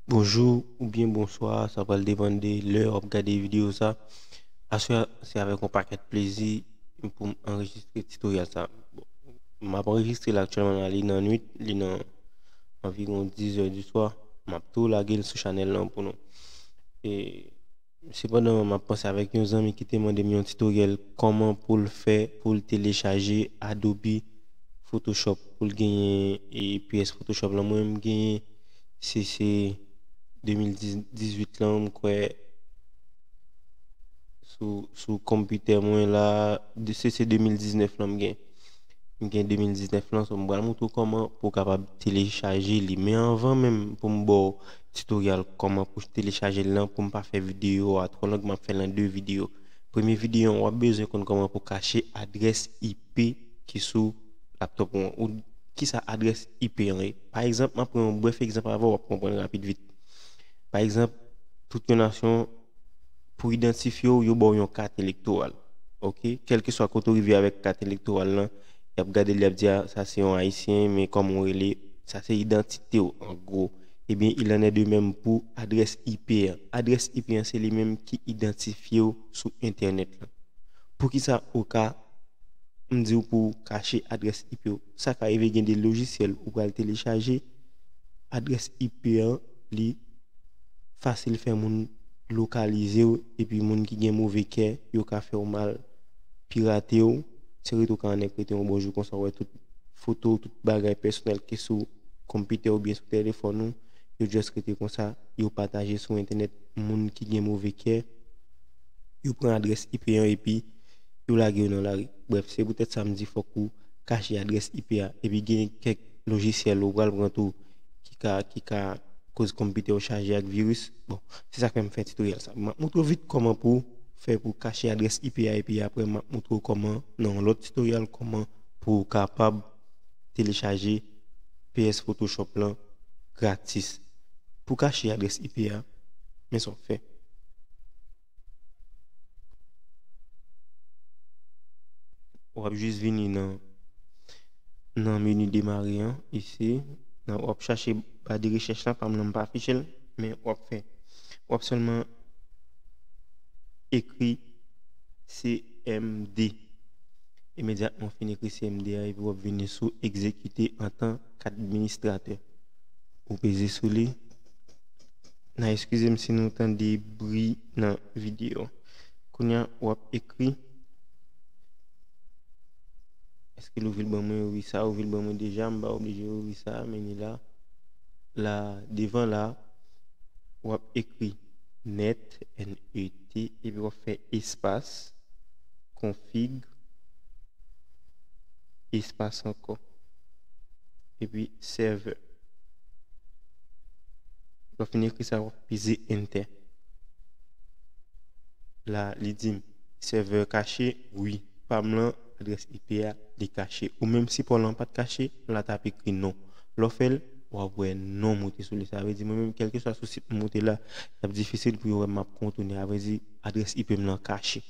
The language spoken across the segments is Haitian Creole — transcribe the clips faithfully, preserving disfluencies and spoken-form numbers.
Bonjou oubyen bonswa, sa pral depann de lè w ap gade videyo sa. Aswè a, se avèk yon pakèt plezi pou m anrejistre titoryal sa. Bon, m ap anrejistre l aktyèlman la, li nan nwit, li nan anviwon diz è di swa. M ap tou lage l sou chanèl lan pou nou. E sepandan, m ap panse avèk yon zanmi ki te mande m yon titoryal kòman pou l fè pou l telechaje Adobe Photoshop, pou l genyen e, pyès Photoshop lan. Mwen, m genyen, se, se de mil dizuit lan, m kwè, sou, sou konpitè mwen la, de, se, se de mil diznèf lan m gen. M gen de mil diznèf lan, so m pral montre w kòman pou w kapab telechaje li. Men anvan menm pou m ba w titoryal kòman pou telechaje l lan, pou m pa fè videyo a twò long, m ap fè l an de videyo. Premye videyo an, w ap bezwen konn kòman pou kache adrès I P ki sou laptòp ou an. Ou, kisa adrès I P an ye? Pa egzanp, m ap pran yon brèf egzanp avè w, w ap konprann rapid vit. Pa egzanp, tout yon nasyon, pou idantifye w, yo ba w yon kat elektoral. Oke? Kèlkeswa kote w rive avèk kat elektoral lan, y ap gade l, y ap di, "A, sa se yon Ayisyen, men kòman w rele?" Sa se idantite w, an gwo. Ebyen, il en est de même pou adrès I P an. Adrès I P an, se li menm ki idantifye w sou entènèt lan. Poukisa, oka, m di w pou w kache adrès I P w? Sa ka rive gen de lojisyèl ou pral telechaje, adrès I P an, li fasil fè moun lokalize w, epi moun ki gen move kè, yo ka fè w mal, pirate w. Se rete w ka annik rete yon bon jou konsa, w wè tout foto, tout bagay pèsonèl ki sou konpitè oubyen sou telefòn ou, yo just rete konsa, yo pataje sou entènèt. Moun ki gen move kè, yo pran adrès I P an epi yo lage yo nan lari. Brèf, se poutèt sa m di fòk ou kache adrès I P a. Epi gen kèk lojisyèl ou pral pran tou ki ka, ki ka koz konpitè w chaje ak viris. Bon, se sa k fè m fè titoryal sa. M ap montre w vit kòman pou fè pou kache adrès I P a, epi apre m ap montre w kòman, nan yon lòt titoryal, kòman pou w kapab telechaje P S Photoshop lan gratis. Pou kache adrès I P a, men sa w fè. W ap jis vini nan, nan meni demare an, isi. Nan, w ap chache ba de rechèch la, pa m nan m pa afiche l, men w ap fè. W ap sèlman ekri C M D. Imedyatman w fin ekri C M D a, epi w ap vini sou egzekite antan k administratè. Ou peze sou li. N a eskize m si nou tande bri nan videyo. Kounye a, w ap ekri. Èske l ouvri l ban mwen? Wi, sa ouvri l ban mwen deja. M pa oblije ouvri sa, men li la. La, devan la, w ap ekri net, N E T, epi w ap fè espas, config, espas ankò, epi server. Lè w fin ekri sa, w ap peze enter. La, li di m, serveur caché, wi. Pa m lan, adrès I P a, li kache. Ou menm si pa w lan pa t kache, la t ap ekri non. Lè w fè l, w ap wè non moute sou li. Sa vle di, mwen menm, kèlkeswa sou sit m moute la, l ap difisil pou yo wè m ap kontounen. Sa vle di, adrès I P m lan kache.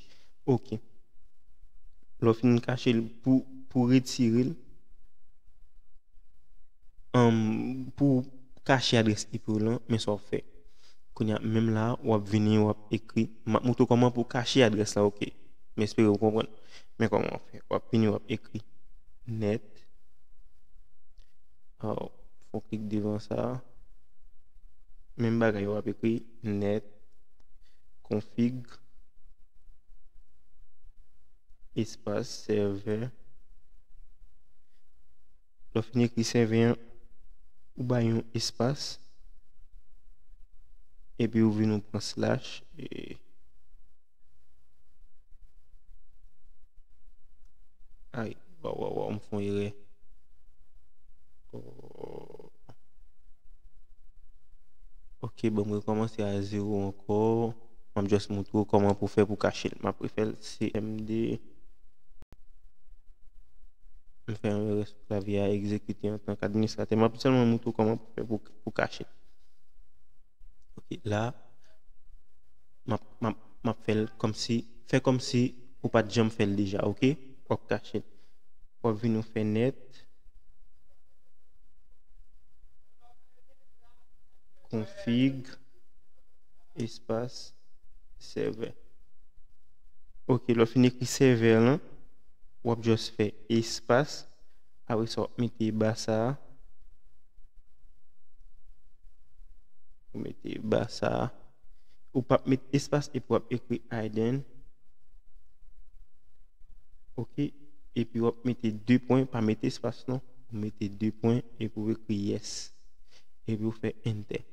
Oke. Lè w fin kache l, pou, pou retire l, anm, pou kache adrès I P w lan, men sa w ap fè. Kounye a, menm la, w ap vini, w ap ekri. M ap montre w kòman pou kache adrès la, oke. M espere w konprann. Men kòman w ap fè. W ap vini, w ap ekri net. Aw, fè w klik devan sa. Menm bagay, w ap ekri net config espas server. Lè w fin ekri server an, ou bay yon espas, epi ou vin ou pran slash, e, ay, waw, waw, waw, m fè yon erè. Oh. Ok, bon, m rekòmanse a zewo ankò. M ap just montre w kòman pou fè pou kache l. M ap refè l, C M D. M fè yon erè sou klavye a, egzekite antank administratè. M ap sèlman montre w kòman pou fè pou, pou kache l. Ok, la, m ap, m ap, m ap fè l kòmsi, fè kòmsi ou pa t janm fè l deja, ok? W ap kache l. W ap vin ou fè net. config espas sèvè. Ok, lè w fin ekri sèvè lan, w ap just fè espas, apre sa w ap mete ba sa a, ou mete ba sa a, ou p ap met espas epi w ap ekri hidden. Ok, epi w ap mete de pwen, pa mete espas non, ou mete de pwen epi w ekri yes, epi w fè enter.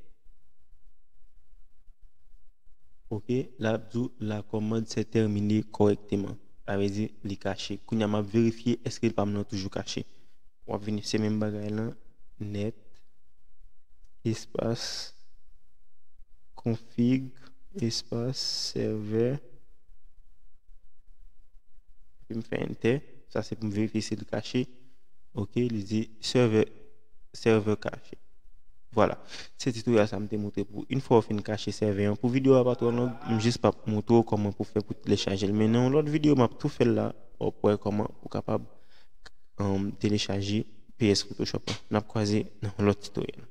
Ok, l ap di w la commande s'est terminée correctement. Sa vle di li kache. Kounye a m ap verifye èske pa m nan toujou kache. W ap vini se menm bagay lan, net espas config espas sèvè, epi m fè enter. Sa se pou m verifye si l kache. Ok, li di sèvè sèvè kache. Vwala. Se tutorial sa m te montre pou une fois w fin kache sèvè an. Pou videyo a pa twò long, m jis p ap montre w kòman pou fè pou telechaje l. Men nan yon lòt videyo, m ap tou fè l la, w ap wè kòman ou kapab um, telechaje P S Photoshop la. N ap kwaze nan yon lòt tutorial.